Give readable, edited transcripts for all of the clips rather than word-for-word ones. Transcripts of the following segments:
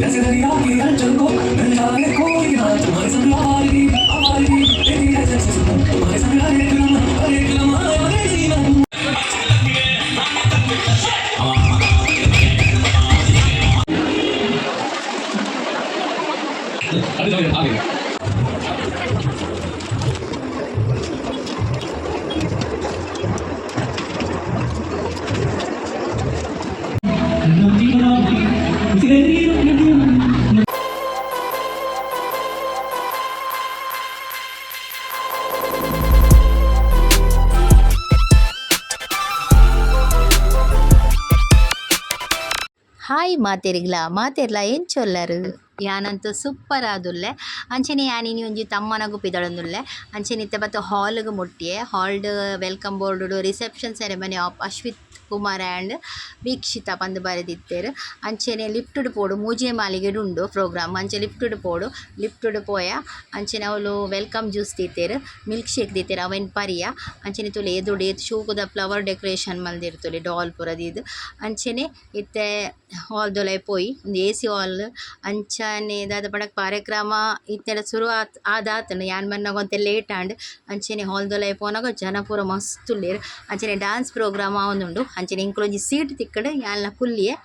जैसे दरिया की हलचल को मिल जाए कोई किनारा, तुम्हारे संग आवारगी आवारगी देती है जैसे सुकून, तुम्हारे संग हर एक लम्हा यादें नहीं मैं भूल। ಹಾಯ್ ಮಾತೆರಿಗ್ಲ ಮಾತೆರ್ಲ ಎಂಚೊಲ್ಲರು? ಯಾನಂತೂ ಸೂಪರ್ ಆದುಲ್ಲೆ. ಅಂಚನೆ ಯಾನಿನಿ ಒಂಜಿ ತಮ್ಮನಗು ಪಿದಡೊಂದುಲ್ಲೆ. ಅಂಚನೆ ಇತ್ತೆ ಬತ್ತ್ ಹಾಲ್ಗ್ ಮುಟ್ಟಿಯೆ. ಹಾಲ್ಡ್ welcome board reception ceremony of Ashwith Kumar and Veekshita ಪಂದ್ ಬರೆದಿತ್ತೆರ್. ಅಂಚನೆ ಲಿಫ್ಟ್ ಪೋಡು, ಮೂಜನೆ ಮಾಳಿಗೆಡ್ ಉಂಡು ಪ್ರೋಗ್ರಾಮ್. ಅಂಚ ಲಿಫ್ಟ್ ಪೋಡು, ಲಿಫ್ಟ್ ಪೋಯ. ಅಂಚನೆ ಅವ್ಲು welcome juice ದೀತೆರ್, ಮಿಲ್ಕ್ ಶೇಕ್ ದೀತೆರ್, ಅವೆನ್ ಪರಿಯ. ಅಂಚನೆ ತೂಲೆ, ಎದುರುಡು ಏತ್ ಶೋಕುದ ಫ್ಲವರ್ ಡೆಕೊರೇಷನ್ ಮಲ್ದೆರ್ ತೂಲೆ, ಡಾಲ್ ಪೂರ ದೀದ್. ಅಂಚನೆ ಇತ್ತೆ ಹಾಲ್ ದೊಲಾಯಿ ಪೋಯಿ. ಉಂದು ಎ.ಸಿ ಹಾಲ್. ಅಂಚನೆ ದಾದ ಪಂಡ ಕಾರ್ಯಕ್ರಮ ಇತ್ತೆಡ ಸುರು ಆತ್ ಆದಾತುಂಡು. ಯಾನ್ ಬನ್ನಗ ಒಂತೆ ಲೇಟ್ ಆಂಡ್. ಅಂಚನೆ ಹಾಲ್ ದೊಲಾಯಿ ಪೋನಗ ಜನ ಪೂರ ಮಸ್ತ್ ಉಲ್ಲೆರ್. ಅಂಚನೆ ಡಾನ್ಸ್ ಪ್ರೋಗ್ರಾಮ್ ಆವೊಂದುಂಡು. ಅಂಚನೆ ಎಂಕುಲು ಒಂಜಿ ಸೀಟ್ ತಿಕ್ಕುಂಡು, ಯಾನ್ಲ ಕುಲ್ಲಿಯೆ.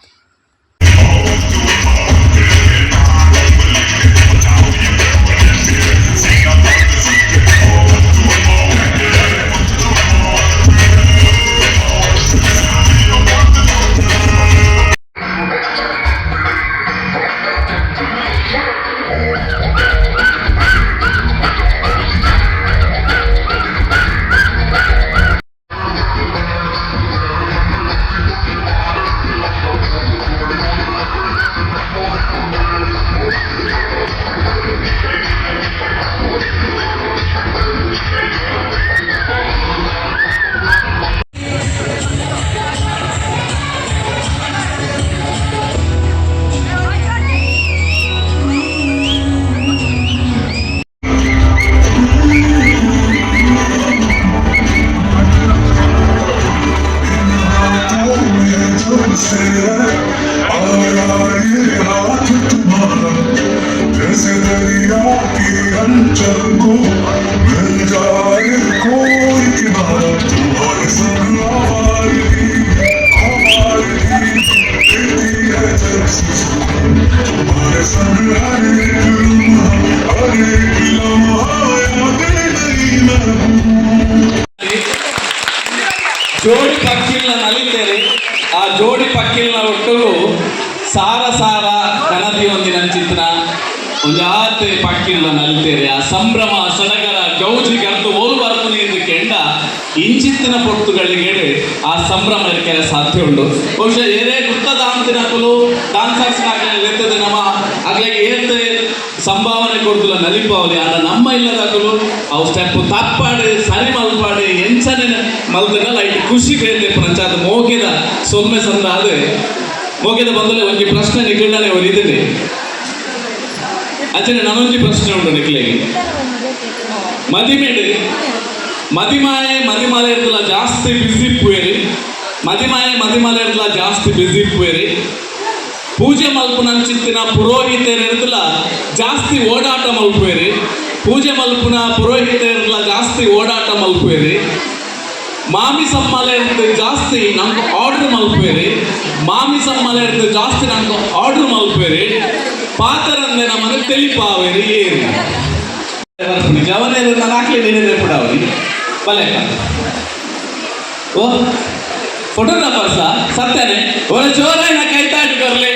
तुमसे आया ये हाथ तुम्हारा, जैसे दरिया की हलचल को मिल जाए कोई किनारा, तुम्हारे संग आवारगी आवारगी देती है जैसे सुकून, तुम्हारे संग हर एक लम्हा, हर एक लम्हा यादें नहीं मैं भूल। ಜೋಡಿ ಪಕ್ಕಿಲ್ನ ನಲಿತೇರಿ. ಆ ಜೋಡಿ ಪಕ್ಕಿಲ್ನ ಒಟ್ಟುಗು ಸಾರ ಸಾರ ಕನದಿ ಒಂದಿನ ಚಿತ್ರ ಒಂಜಾತೆ ಪಕ್ಕಿಲ್ನ ನಲಿತೇರಿ. ಆ ಸಂಭ್ರಮ, ಸಡಗರ, ಗೌಜಿ ಗರ್ದು ಓಲು ಬರ್ಪುನಿ ಎಂದು ಕೆಂಡ ಇಂಚಿತ್ತಿನ ಪೊರ್ತುಗಳಿಗೆ ಆ ಸಂಭ್ರಮ ಇರ್ಕೆರೆ ಸಾಧ್ಯ ಉಂಡು. ಬಹುಶಃ ಏರೇ ಗುತ್ತದಾಂತಿನಕುಲು ಡಾನ್ಸರ್ಸ್ ಲೆತ್ತದೆ ನಮ್ಮ ಅಗ್ಲಿಗೆ ಏತ್ ಸಂಭಾವನೆ ಕೊಡ್ತಿಲ್ಲ ನಲಿಪಾವಲಿ. ಆಂಡ ನಮ್ಮ ಇಲ್ಲದಕುಲು ಅವು ಸ್ಟೆಪ್ ತಪ್ಪಾಡು, ಸರಿ ಮಲ್ಪಾಡು, ಎಂಚನೆ ಮಲ್ತನ ಲೈಟ್ ಖುಷಿ ಬೇತೆ ಪಂಚಾಯತ್. ಮೋಕೆದ ಸೊಲ್ಮೆ ಸಂದಾದ ಮೋಕೆದ ಬಂದಲೆ ಒಂಜಿ ಪ್ರಶ್ನೆ ನಿಖಿಲ್ಡನೆ ಒರಿದಿನಿ. ಅಂಚನೆ ನನೊಂಜಿ ಪ್ರಶ್ನೆ ಉಂಟು ನಿಕ್ಲೆಗೆ. ಮದಿಮೆಡ್ ಮದಿಮಾಯೆ ಮದಿಮಾಲೆ ಇರ್ತಲ್ಲ ಜಾಸ್ತಿ ಬಿಸಿ ಇಪ್ಪುವೇರಿ? ಮದಿಮಾಯೆ ಮದಿಮಾಲೆ ಇರ್ತಲ್ಲ ಜಾಸ್ತಿ ಬಿಸಿ ಇಪ್ಪುವೇರಿ? ಪೂಜೆ ಮಲ್ಪುನಂಚಿತ್ತಿನ ಪುರೋಹಿತರಿರ್ತಲ್ಲ ಜಾಸ್ತಿ ಓಡಾಟ ಮಲ್ಪುವೇರಿ? ಪೂಜೆ ಮಲ್ಪುನ ಪುರೋಹಿತರಿರ್ತಲ್ಲ ಜಾಸ್ತಿ ಓಡಾಟ ಮಲ್ಪುವೇರಿ? ಮಾಮಿ ಸಮ್ಮಲೆ ಜಾಸ್ತಿ ನಮ್ಗೆ ಆರ್ಡರ್ ಮಲ್ಪುವೇರಿ? ಮಾಮಿ ಸಮ್ಮಲೆ ಜಾಸ್ತಿ ನಮ್ಗೆ ಆರ್ಡರ್ ಮಲ್ಪುವೇರಿ? ಪಾತರಂದೆ ನಮ್ಮನ್ನು ತೆಲಿಪಾವೇರಿ ಏರಿ? ಜವನೇರು ನಾನು ಹಾಕ್ಲಿ ನೀನೇ ಪುಡಾವಲಿ ಬಲೆಕ. ಓ ಫೋಟೋಗ್ರಾಫರ್ಸ, ಸತ್ಯನೇ ಒಳ್ಳೆ ಜೋರಾಯಿನ ಕೈತಾಟಿ ಕೊರ್ಲಿ.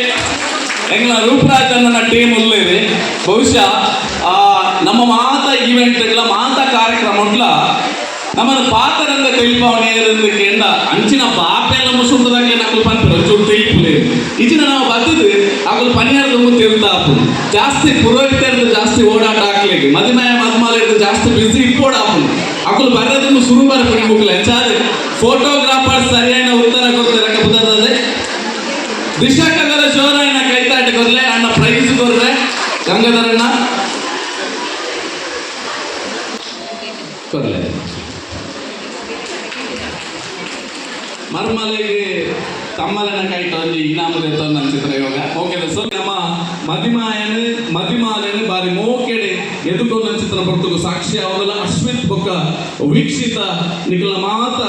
ಎಂಗ್ಲ ರೂಪರಾಜ್ ಅನ್ನ ಟೀಮ್ ಉಲ್ಲೇರಿ. ಬಹುಶಃ ಆ ನಮ್ಮ ಮಾತ ಈವೆಂಟ್ಗಳ ಮಾತ ಕಾರ್ಯಕ್ರಮ ಉಂಟ್ಲ ನಮ್ಮನ್ನು ಪಾತರಂದ ತಿಳಿಪಾವಣೆ ಕೇಂದ್ರ ಅಂಚಿನ ಬಾಪೆಲ್ಲ ಮುಸುಂಟದಾಗೆ ನಕಲು ಪನ್ಪೆರ್ ಒಂಚೂರು ತಿಳಿಪುಲೆ. ಇಚಿನ ನಾವು ಬತ್ತದು ಅಕುಲು ಪನಿಯಾರ ದುಂಬು ತಿರ್ತಾಪು. ಜಾಸ್ತಿ ಪುರೋಹಿತರದ್ದು ಜಾಸ್ತಿ ಓಡಾಟ ಹಾಕ್ಲಿಕ್ಕೆ, ಮದಿಮಯ ಮದ್ಮಾಲ ಜಾಸ್ತಿ ಬಿಸಿ ಇಪ್ಪೋಡಾಪು. ಅಕುಲು ಬರೋದನ್ನು ಸುರು ಬರ್ಪುನಿ ಮುಕ್ಲೆ ಎಂಚಾದ. ಫೋಟೋಗ್ರಾಫರ್ ಸರಿಯಾದ ಉತ್ತರ ಕೊಡ್ತಾರೆ ಬುದತ್ತದೆ. ದಿಶಾಕಗರ ಜೋರಾಯಿನ ಕೈತಾಟಿ ಕೊರ್ಲೆ. ಅಣ್ಣ ಪ್ರೈಸ್ ಕೊರ್ರೆ, ಗಂಗಾಧರಣ್ಣ ಕೊರ್ಲೆ. ಮರ್ಮಲೆಗೆ ತಮ್ಮಲನ ಕೈಟ ಒಂಜಿ ಇನಾಮು ದೆತ್ತೊಂದು ಚಿತ್ರ ಯೋಗ. ಓಕೆ, ಸೊ ನಮ್ಮ ಮದಿಮಾಯನ ಮದಿಮಾಲನ ಬಾರಿ ಮೋಕೆಡೆ ಎದುಕೊಂದಂಚಿತನ ಪೊರ್ತುಗು ಸಾಕ್ಷಿ ಆವೊಂದುಲ್ಲ. ಅಶ್ವಿತ್ ಬೊಕ್ಕ ವೀಕ್ಷಿತ ನಿಕಲ್ನ ಮಾತ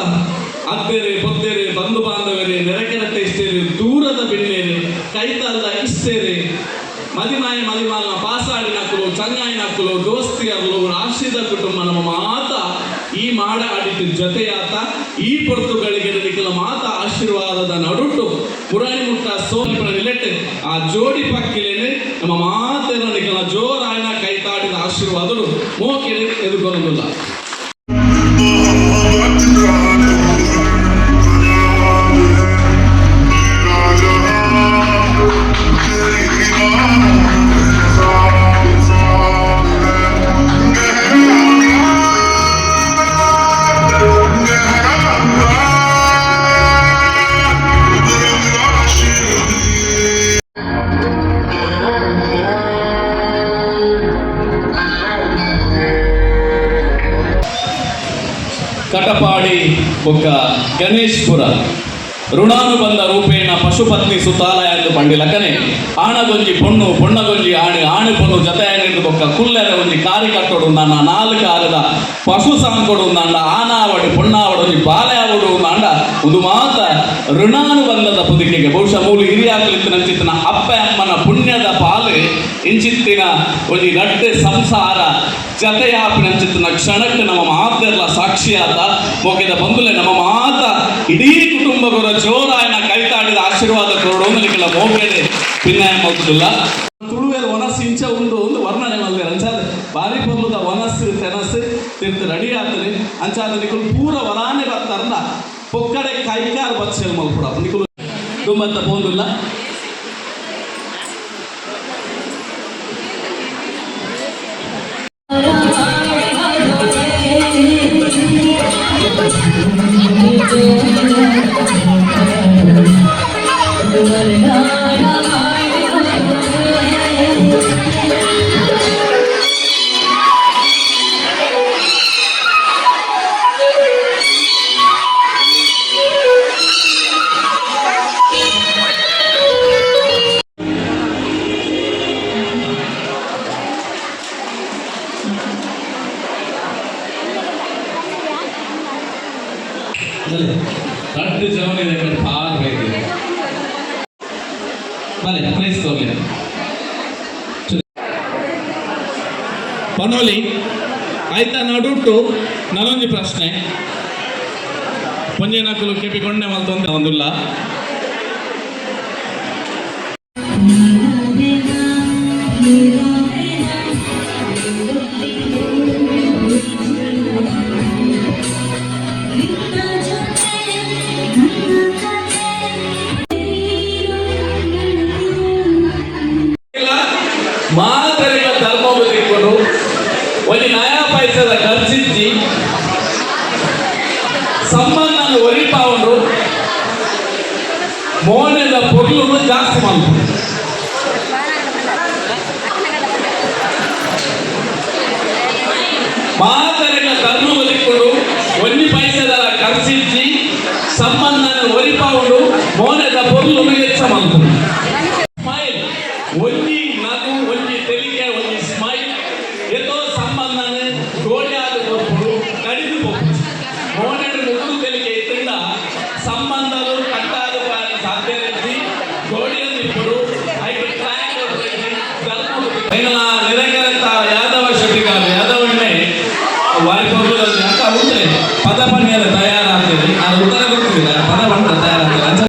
ಅತ್ತೇರೆ, ಪೊತ್ತೇರೆ, ಬಂಧು ಬಾಂಧವರೇ, ನೆರೆಕೆರೆತ ಇಷ್ಟೇರೆ, ದೂರದ ಬಿನ್ನೇರೆ, ಕೈತಲ್ದ ಇಷ್ಟೇರೆ, ಮದಿಮಾಯ ಮದಿಮಾಲನ ಪಾಸಾಡಿನಕುಲು, ಚಂಗಾಯಿನಕುಲು, ದೋಸ್ತಿಯರ್ಲು, ರಾಶಿದ ಕುಟುಂಬ, ನಮ್ಮ ಮಾತ ಈ ಮಾಡ ಅಡಿಟ್ಟು ಜೊತೆಯಾತ ಈ ಪೊರ್ತುಗಳಿಗೆ ನಿಕಲ ಮಾತ ಆಶೀರ್ವಾದದ ನಡುಟು ಪುರಾಣಿ ಮುಟ್ಟ ಸೋಲಿಪನ ನಿಲೆಟ್ ಆ ಜೋಡಿ ಪಕ್ಕಿಲೇನೆ ನಮ್ಮ ಮಾತೆನ ನಿಕಲ ಜೋರಾಯನ ಕೈತಾಡಿದ ಆಶೀರ್ವಾದಗಳು ಮೋಕೆಡೆ ಎದುರ್ಕೊಳ್ಳೋದಿಲ್ಲ. मोहब्बत का तू रंग है मेरा जहां, तेरी निगाहों में ख्वाब ख्वाब है। गहरा गहरा रंग आशिकी। ಕಟಪಾಡಿ ಬೊಕ್ಕ ಗಣೇಶ್ಪುರ ಋಣಾನುಬಂಧ ರೂಪೇಣ ಪಶುಪತ್ನಿ ಸುತಾಲಯ ಎಂದು ಪಂಡಿಲಕನೆ ಆಣಗೊಂಜಿ ಪೊಣ್ಣು, ಪೊಣ್ಣಗೊಂಜಿ ಆಣು, ಆಣು ಪೊಣ್ಣು ಜತೆಯಾಗಿದ್ದು ಬೊಕ್ಕ ಕುಲ್ಲೆರ ಒಂಜಿ ಕಾರಿ ಕಟ್ಟೋಡು ನನ್ನ ನಾಲ್ಕು ಆರದ ಪಶು ಸಾಂಕೊಡು ನಾಂಡ ಆನಾವಡು ಪೊಣ್ಣಾವಡು ಒಂಜಿ ಬಾಲೆ ಆವಡು ನಾಂಡ ಒಂದು ಮಾತ ಋಣಾನುಬಂಧದ ಪುದಿಕೆಗೆ. ಬಹುಶಃ ಮೂಲು ಹಿರಿಯಾಕಲಿತ್ತಿನ ಅಪ್ಪ ಅಮ್ಮನ ಪುಣ್ಯದ ಪಾಲು ಇಂಚಿತ್ತಿನ ಒಂಜಿ ರಡ್ಡೆ ಸಂಸಾರ ಜತೆಯಾಪಿನಂಚಿತ್ತಿನ ಕ್ಷಣಕ್ಕೆ ನಮ್ಮ ಮಾತೆಲ್ಲ ಸಾಕ್ಷಿಯಾದ ಮೋಕೆದ ಬಂಧುಲೆ, ನಮ್ಮ ಮಾತ ಇಡೀ ಕುಟುಂಬಗಳ ಜೋರಾಯನ ಕೈತಾಡಿದ ಆಶೀರ್ವಾದ ಕೊರಡು ನಿಕ್ಲ ಮೋಕೆಡೆ ಪಿನ್ನಾಯ ಮಲ್ತುಲ್ಲ. ತುಳುವೆರ್ ವನಸ್ ಇಂಚ ಉಂಡು ಒಂದು ವರ್ಣನೆ ಮಲ್ದೆರ್. ಅಂಚಾದ ಬಾರಿ ಪೊರ್ಲುದ ವನಸ್ ತೆನಸ್ ತಿರ್ತು ರೆಡಿ ಆತನೆ. ಅಂಚಾದ ನಿಕುಲು ಪೂರ ವರಾನೆ ಬತ್ತಾರಂದ ಪೊಕ್ಕಡೆ ಕೈಕಾರ್ ಬಚ್ಚೆಲ್ ಮಲ್ಪುಡ. ನಿಕುಲು ದುಂಬತ್ತ ಪೋಂದುಲ್ಲ. ರಡ್ಡು ಜವನಿ ಪಾರ್ ಬೈದೆ ಬಲೆ ಪ್ಲೀಸ್ ತೋರ್ಲೆ ಪನೋಲಿ ಆಯ್ತಾ. ನಡುಟು ನನೊಂಜಿ ಪ್ರಶ್ನೆ. ಪೊಂಜೆನಕುಲು ಕೆಪಿ ಕೊಂಡೆ ಮಲ್ತೊಂದೆ ಒಂದುಲ್ಲ. ಮಾತರಿಗ ಧರ್ಮ ತಿಕ್ಕೊಂಡು ಒಂಜಿ ನಯಾ ಪೈಸದ ಖರ್ಚಿಜ್ಜಿ, ಸಂಬಂಧನ ಒರಿಪಾವುಂಡು, ಮೋನೆದ ಪೊರ್ಲುನು ಜಾಸ್ತಿ ಮಲ್ಪು. ಮಾತರಿಗ ಧರ್ಮ ತಿಕ್ಕೊಂಡು ಒಂಜಿ ಪೈಸದ ಖರ್ಚಿಜ್ಜಿ, ಸಂಬಂಧನ ಒರಿಪಾವುಂಡು, ಮೋನೆದ ಪೊರ್ಲುನು ಹೆಚ್ಚ ಮಲ್ಪು. ಸ್ಮೈಲ್, ಒಂಜಿ ನಗು, ಒಂಜಿ ತೆಲಿಕೆ, ಒಂಜಿ ಸ್ಮೈಲ್ ಏತೋ ಸಂಬಂಧನ ಗೋಳಿಯಾದ ಕೊರ್ಪುಡು ಕಡಿದು ಪೋಪು. ಮೋನೆಡ್ ಮುಗ್ದು ತೆಲಿಕೆ ಇತ್ತಿಂಡ ಸಂಬಂಧಲು ಕಟ್ಟಾದ ಪೋಯೆರೆ ಸಾಧ್ಯ ಇಜ್ಜಿ. ಗೋಡಿಯನ್ನು ಇಪ್ಪುಡು ಐಕ್ ಟ್ರ್ಯಾಕ್ ಎಂಗಲ ನಿರಂಕರತ ಯಾದವ ಶೆಟ್ಟಿಗಾರ್ ಯಾದವಣ್ಣೆ ವಾರಿ ಪೊರ್ಲುದ ಅಕ್ಕ ಉಂತ್ರೆ ಪದ ಪನ್ಯರ ತಯಾರಾಗ್ತದೆ. ಆ ಉತ್ತರ ಗೊತ್ತಿಲ್ಲ, ಪದ ಪಂಡ ತಯಾರಾಗ್ತದೆ. ಅಂಚ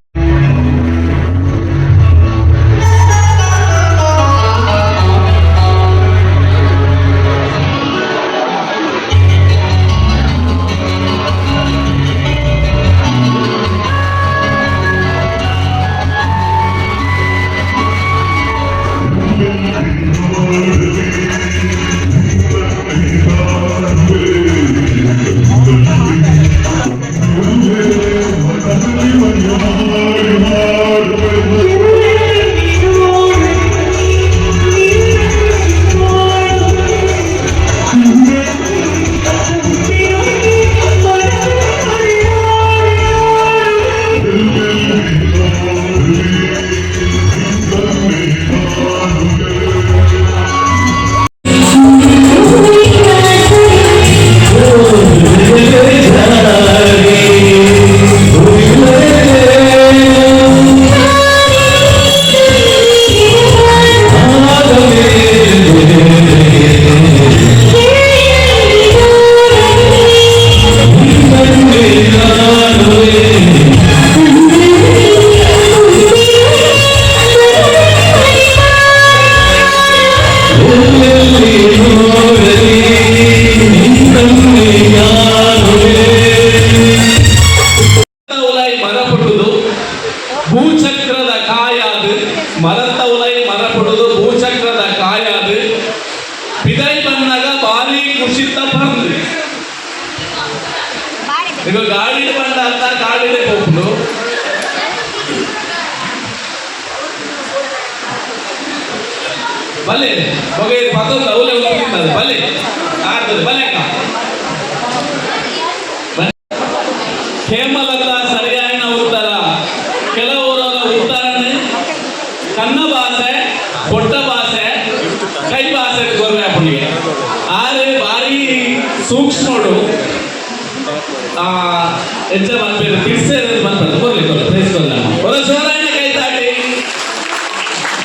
ಎಲ್ಲೆಲ್ಲಿ ನೋಡಲಿ ನಿನ್ನನ್ನೇ ಯಾರುವೆ. ಉಲಾಯಿ ಮರ ಪುಟ್ಟುದು ಭೂಚಕ್ರದ ಕಾಯಾದು. ಮರತ್ತ ಉಲಾಯಿ ಮರ ಪುಟ್ಟುದು ಭೂಚಕ್ರದ ಕಾಯಾದು. ಬಿದೈ ಬಂದಾಗ ಭಾರಿ ಖುಷಿತ ಬಂದು ಈಗ ಗಾಡಿ ಬಂದ ಅಂತ ಗಾಡಿಡೆ ಹೋಗ್ಲು. ಬಲೆ ಬಗೆ ಪದ ಅವಲೆ ಹೋಗ್ತಿರ್ತದೆ. ಬಲೆ ಆಡ್ತದೆ ಬಲೆ ಅಕ್ಕ. ಹೇಮಲತಾ ಸರಿಯಾದ ಉತ್ತರ. ಕೆಲವರ ಉತ್ತರನೆ ಕನ್ನ ಭಾಷೆ, ಪೊಟ್ಟ ಭಾಷೆ, ಕೈ ಭಾಷೆ ಗೊರ್ರೆ ಪುಣಿಗೆ. ಆರೆ ಭಾರಿ ಸೂಕ್ಷ್ಮಡು ಆ ಎಂಚ ಮಲ್ಪೇರು ತಿರ್ಸೆ ಮಲ್ಪದು. ಕೊರ್ಲಿ ಕೊರ್ಲಿ, ಪ್ರೈಸ್ ಕೊರ್ಲಿ. ಒಂದು ಜೋರಾಯಿನ ಕೈ ತಾಟಿ.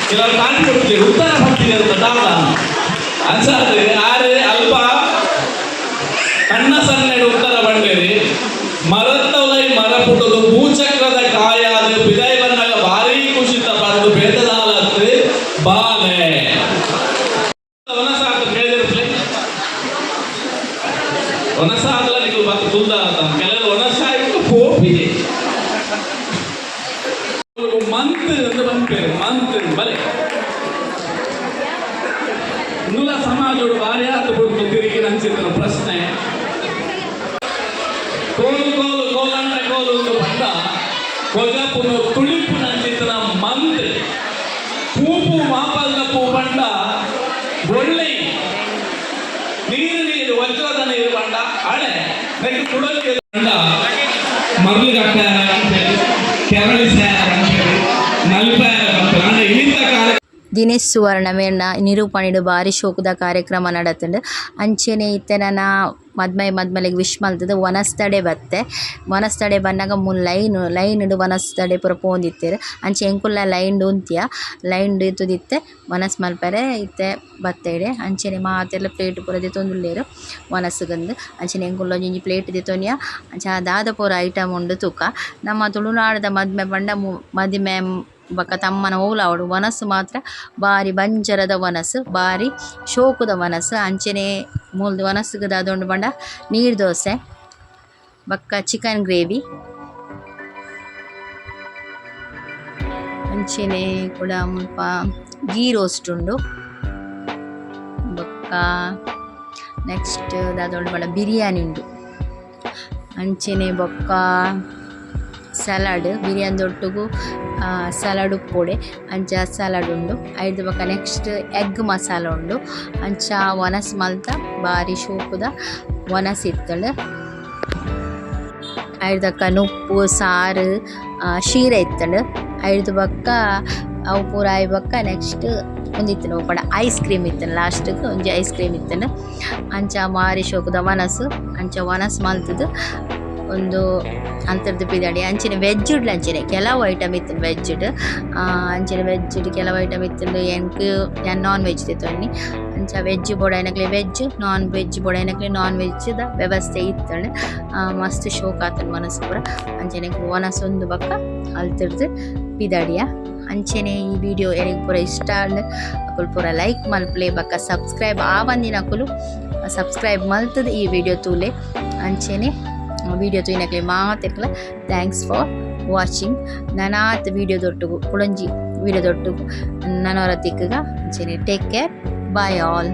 ಕೆಲವರು ಕಾಟಿ ಕೊಡ್ತೀವಿ, ಉತ್ತರ ಕೊಡ್ತೀವಿ ಅಂತ ದಾದ ಅನ್ಸಾದ್ರೆ. ಆರೆ ಅಲ್ಪ ಕಣ್ಣ ಸನ್ನೆಡು ಉತ್ತರ ಬಂಡೇರಿ. ಮರತ್ತವಲೈ ಮರ ಪುಟ್ಟದು ಭೂಚಕ್ರದ ಕಾಯಾದ ಬಿದಾಯಿ ಬಂದಾಗ ಭಾರಿ ಖುಷಿತ ಬಂದು ಬೇತದಾಲತ್ತು ಬಾಲೆ ಒನಸಾತ ಕೇಳಿದಿರ್ಲಿ. ಒನಸಾದಲ ನೀವು ಮತ್ತೆ ಕುಂದ ಕೆಲವರು ಒನಸಾಯ್ತು ಪೋಪಿ ಮಂತ್ ಅಂತ ಬಂಪೇರು ಮಂತ್ ಬಲೆ. ನೂಲ ಸಮಾಜೋಡು ಭಾರಿ ಆತ ಬಿಡ್ತು ತಿರುಗಿ ನಂಚಿತ್ತನ ಪ್ರಶ್ನೆ. ಕೋಲು ಕೋಲು ಕೋಲಂಡ ಕೋಲು ಒಂದು ಪಂಡ ಕೊಜಪುನು ತುಳಿಪು ನಂಚಿತ್ತನ ಮಂತ್. ಪೂಪು ಮಾಪಲ್ದ ಪೂ ಪಂಡ ಒಳ್ಳೆ. ನೀರು ನೀರು ವಜ್ರದ ನೀರು ಪಂಡ ಹಳೆ ನೆಕ್ ಕುಡಲಿ ಪಂಡ ಮರಳುಗಟ್ಟ ಅಂತೇಳಿ, ಕೆರಳಿಸ ಅಂತೇಳಿ, ನಲ್ಪಾಯ ಅಂತ ಇಳಿತ ಕಾರ್ಯ. ದಿನೇಶ್ ಸುವರ್ಣ ಮೇರ್ನ ನಿರೂಪಣೆಡ್ ಬಾರಿ ಶೋಕುದ ಕಾರ್ಯಕ್ರಮ ನಡತ್ಂಡ್. ಅಂಚೆನೆ ಇತ್ತೆ ನನ ಮದ್ಮೆ ಮದ್ಮಲೆಗ್ ವಿಶ್ ಮಲ್ತುದು ವನಸ್ತಡೆ ಬತ್ತೆ. ವನಸ್ತಡೆ ಬನ್ನಗ ಮೂಲು ಲೈನ್ ಲೈನ್ ಡ್ ವನಸ್ತಡೆ ಪೂರ ಪೋವೊಂದಿತ್ತೆರ್. ಅಂಚ ಎಂಕುಲ್ಲ ಲೈನ್ ಡ್ ಉಂತಿಯ. ಲೈನ್ ಡ್ ಉಂತುದಿತ್ತೆ ವನಸ್ ಮಲ್ಪೆರೆ ಇತ್ತೆ ಬತ್ತೆ ಇಡೆ. ಅಂಚನೆ ಮಾತೆರ್ಲ ಪ್ಲೇಟ್ ಪೂರ ದೆತ್ತೊಂದುಲ್ಲೆರ್ ವನಸ್ಗಂದ್. ಅಂಚನೆ ಎಂಕುಲ್ಲ ಒಂಜೊಂಜಿ ಪ್ಲೇಟ್ ದೆತ್ತೊನಿಯ. ಅಂಚ ದಾದ ಪೂರ ಐಟಮ್ ಉಂಡು ತೂಕ. ನಮ್ಮ ತುಳುನಾಡ್ದ ಮದ್ಮೆ ಪಂಡ ಮದಿಮೆ ಬೊಕ ತಮ್ಮನ ಓಲಾವೊಡು ವನಸ್ ಮಾತ್ರ ಬಾರಿ ಬಂಜರದ ವನಸ್, ಬಾರಿ ಶೋಕುದ ವನಸ್. ಅಂಚನೆ ಮೂಲ್ದ ವನಸ್ಗ್ ದಾದ ಉಂಡು ಪಂಡ ನೀರ್ ದೋಸೆ ಬೊಕ್ಕ ಚಿಕನ್ ಗ್ರೇವಿ. ಅಂಚನೆ ಕುಡ ಮುಲ್ಪ ಗೀ ರೋಸ್ಟ್ ಉಂಡು. ಬೊಕ್ಕ ನೆಕ್ಸ್ಟ್ ದಾದ ಉಂಡು ಪಂಡ ಬಿರಿಯಾನಿ ಉಂಡು. ಅಂಚನೆ ಬೊಕ್ಕ ಸಲಾಡ್, ಬಿರಿಯಾನಿ ಸಲಾಡ್ ಉಪ್ಪೊಡೆ, ಅಂಚ ಸಲಾಡ್ ಉಂಡು. ಐರ್ದ್ ಬೊಕ್ಕ ನೆಕ್ಸ್ಟ್ ಎಗ್ ಮಸಾಲ ಉಂಡು. ಅಂಚ ವನಸ್ ಮಲ್ತ ಬಾರಿ ಶೋಕುದ ವನಸ್ ಇತ್ತುಂಡು. ಐರ್ದಕ್ಕ ನುಪ್ಪು ಸಾರು, ಶೀರ ಇತ್ತುಂಡು. ಐರ್ದ್ ಬೊಕ್ಕ ಅವು ಪೂರ ಆಯಿ ಬೊಕ್ಕ ನೆಕ್ಸ್ಟ್ ಉಂದು ಇತ್ತುಂಡು ಪಂಡ ಐಸ್ ಕ್ರೀಮ್ ಇತ್ತುಂಡು. ಲಾಸ್ಟ್ ಗ್ ಒಂಜಿ ಐಸ್ ಕ್ರೀಮ್ ಇತ್ತುಂಡು. ಅಂಚ ಬಾರಿ ಶೋಕುದ ವನಸ್. ಅಂಚ ವನಸ್ ಮಲ್ತುದು ಉಂದು ಅಂತರ್ದ್ ಪಿದಡಿ. ಅಂಚನೆ ವೆಜ್ ಡ್ಲ ಅಂಚನೆ ಕೆಲವು ಐಟಮ್ ಇತ್ತುಂಡು ವೆಜ್ ಡ್. ಅಂಚನೆ ವೆಜ್ ಡ್ ಕೆಲವು ಐಟಮ್ ಇತ್ತುಂಡು. ಎಂಕ್ ಯಾನ್ ನಾನ್ ವೆಜ್ ದೆತೊನ್ನಿ. ಅಂಚ ವೆಜ್ ಬೋಡಾಯಿನಕ್ಲೆಗ್ ವೆಜ್, ನಾನ್ ವೆಜ್ ಬೋಡಾಯಿನಕ್ಲೆಗ್ ನಾನ್ ವೆಜ್ ದ ವ್ಯವಸ್ಥೆ ಇತ್ತುಂಡು. ಮಸ್ತ್ ಶೋಕ್ ಆತುಂಡು ವನಸ್ ಪೂರ. ಅಂಚನೆ ವನಸ್ ಉಂದು ಬೊಕ್ಕ ಅಲ್ತುರ್ದು ಪಿದಡಿಯ. ಅಂಚನೆ ಈ ವಿಡಿಯೋ ಎರೆಗ್ ಪೂರ ಇಷ್ಟ ಆಂಡ್ ಅಕುಲು ಪೂರ ಲೈಕ್ ಮಲ್ಪುಲೆ. ಬೊಕ್ಕ ಸಬ್ಸ್ಕ್ರೈಬ್ ಆವಂದಿನಕುಲು ಸಬ್ಸ್ಕ್ರೈಬ್ ಮಲ್ತುದು ಈ ವಿಡಿಯೋ ತೂಲೆ. ಅಂಚನೆ ವಿಡಿಯೋ ತೂಯಿನಕ್ಲೆ ಮಾತೆರ್ಗ್ಲ thanks for watching. ನನಾತ್ ವಿಡಿಯೋ ದೊಟ್ಟುಗು, ಕುಡೊಂಜಿ ವಿಡಿಯೋ ದೊಟ್ಟುಗು ನನೊರ ತಿಕ್ಕುಗ. ಅಂಚನೆ ಟೇಕ್ ಕೇರ್, ಬಾಯ್ ಆಲ್.